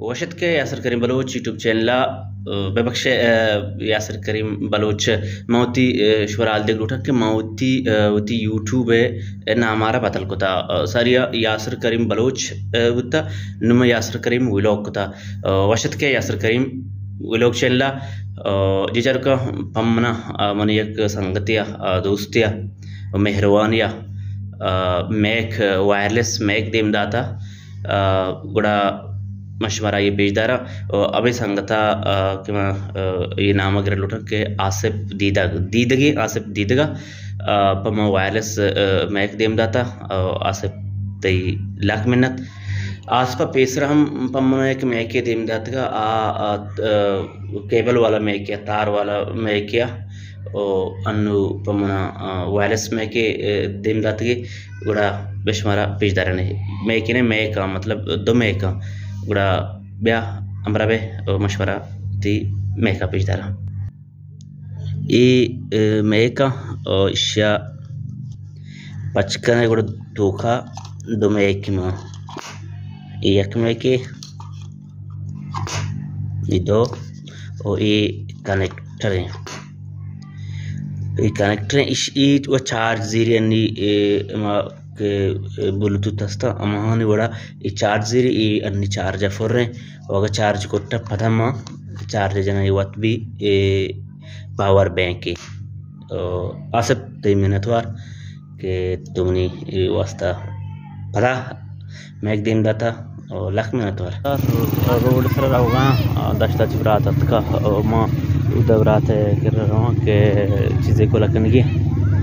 وش اتکے یاسر کریم Baloch YouTube channel ءَ، ببخشے، یاسر کریم بلوچ، من وتی، شمارا حال دیگ لوٹاں کہ من وتی، وتی یوٹیوب ءِ نام ءَ را بدل کتا۔ ساری ءَ یاسر کریم بلوچ بوتا، نوں من یاسر کریم ولاگ کتا۔ وش اتکے یاسر کریم ولاگ چینل ءَ۔ جی چاروکاں، پہ منا، منی یک سنگتے ءَ، دوستے ءَ، مہروانی ءَ، میک، وائرلیس میک دیم داتا۔ گڑا من شمارا اے پیش داراں۔ ہمے سنگتا کہ من اے نام ءَ گرگ لوٹاں کہ آصف دیدگ، دیدگی آصف دیدگا، پہ من وائرلیس میک دیم داتا۔ آصف، تئی لک منت۔ آصف ءَ پیسر ہم پہ من یک میکے دیم داتگا، آ، آ، کیبل والا میکے، تار والا میکے۔ او انو پہ منا، آ، وائرلیس میکے، آ، دیم داتگی۔ گڑا بہ شمارا پیش دارنے۔ میکے نے، میکاں، مطلب دو میکاں۔ گڑا بیا ہمراہ بے، او من شمارا تئی میکاں پیش داراں۔ اے، آ، میکاں، او اشیا پچ کنے گڑا توکا دو میک ما۔ اے یک میکے، اے دو، او اے کنیکٹر ایں۔ اے کنیکٹر ایں، اش-، اے و چارج زیری انی، اے، ما کہ بلوٹوتھ ہستا، ہماہانی وڑا اے چارج زیری، اے انی چارج ءَ پر ایں۔ و اگہ چارج کٹا پدا ما چارج جناں، اے وت بی، اے پاور بینک ایں۔ او آصف، تئی منتوار کہ تو منی واسطہ پدا میک دیم داتا، او لک منتوار۔ روڈ سر روگاں، دشتا چی برات اتکا، او ما ادا برات کر رواں کہ چیزے کو لکنگی،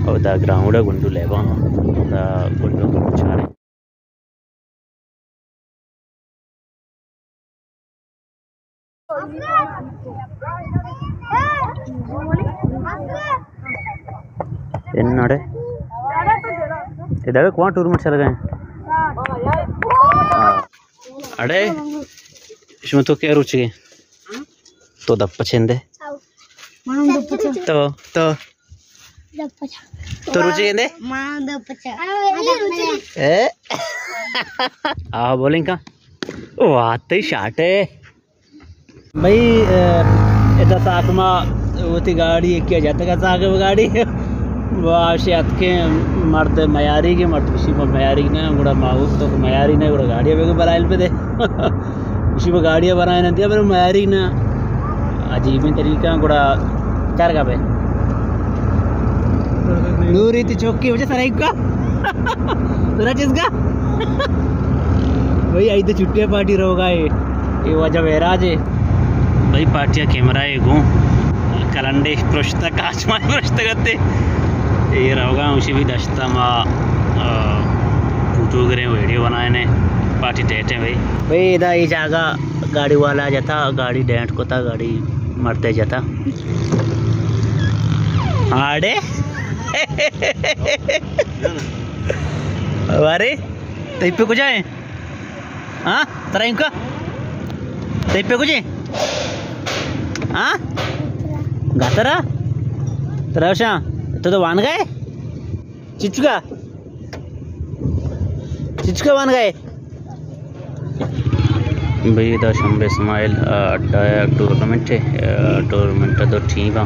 او دا گراؤنڈ گنڈو لیباں، دا گنڈو چارے۔ انڑے، ادھر کون ٹورنامنٹ چل گئے؟ ہاں۔ اڑے، شما تو کیا روچ گئے؟ تو دپ پچھندے۔ تو، تو۔ تو روچی گندے؟ اے؟ آ، بولیں کا؟ واہ، تئی شاٹ ہے۔ بھئی، اے، ادا ساکما وتی گاڑی کیا جاتا کا ساکما گاڑی۔ واہ، شی اتکیں مرد میاری کے، مرد کسی پر میاری نہ، گڑا ماحول تو میاری نہ، گڑا گاڑی بے بلائل پہ دے۔ اشی پہ گاڑی ءَ برائیناں دیا، بلے میاری نہ۔ عجیبیں طریقہ گڑا چار گا بے۔ نوری تی چوکی وجہ سرائیکا۔ ترا چیز کا؟ بھئی، آئی تو چھٹی پارٹی روگا ہے۔ اے وجہ ویراج ہے۔ بھئی، پارٹی کیمرہ ہے گوں۔ کلنڈے پرشتہ، کاچ ما پرشتہ کرتے۔ اے روگا اسی بھی دشتا ما، آ، فوٹو گریں، ویڈیو بنائیں۔ پارٹی ٹیٹیں بھئی۔ بھئی، ادا اے جاگہ گاڑی والا جتا، گاڑی ڈینٹ کتا، گاڑی مرتے جتا۔ آڑے؟ ارے، تئی پہ کجا ہے؟ ہاں؟ ترا اینکا؟ تئی پہ کجے؟ ہاں؟ گاترا؟ ترا شاں؟ تو تو وان گئے؟ چچکا؟ چچکا وان گئے؟ بھئی، ادا شمبے اسماعیل، آ، اڈا ءَ ٹورنامنٹ ہے، آ، ٹورنامنٹ ءَ دو ٹیم آں،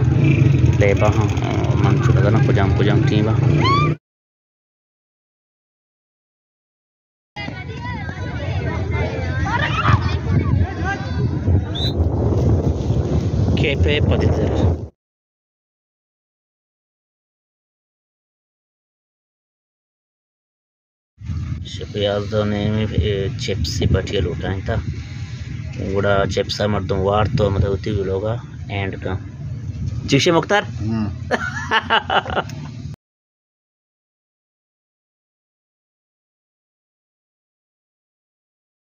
لیب آں، آ، من چو نہ زاناں کجام کجام ٹیم آں۔ کیپ ءَ پدی زر۔ شپ یازدہ نیمے، اے، چپس ءِ پارٹی لوٹائینتا۔ گڑا چپس ءَ مردم وارت تو مطلب وتی ویلوگ ءَ اینڈ کن۔ چوشے مختار؟ ہم۔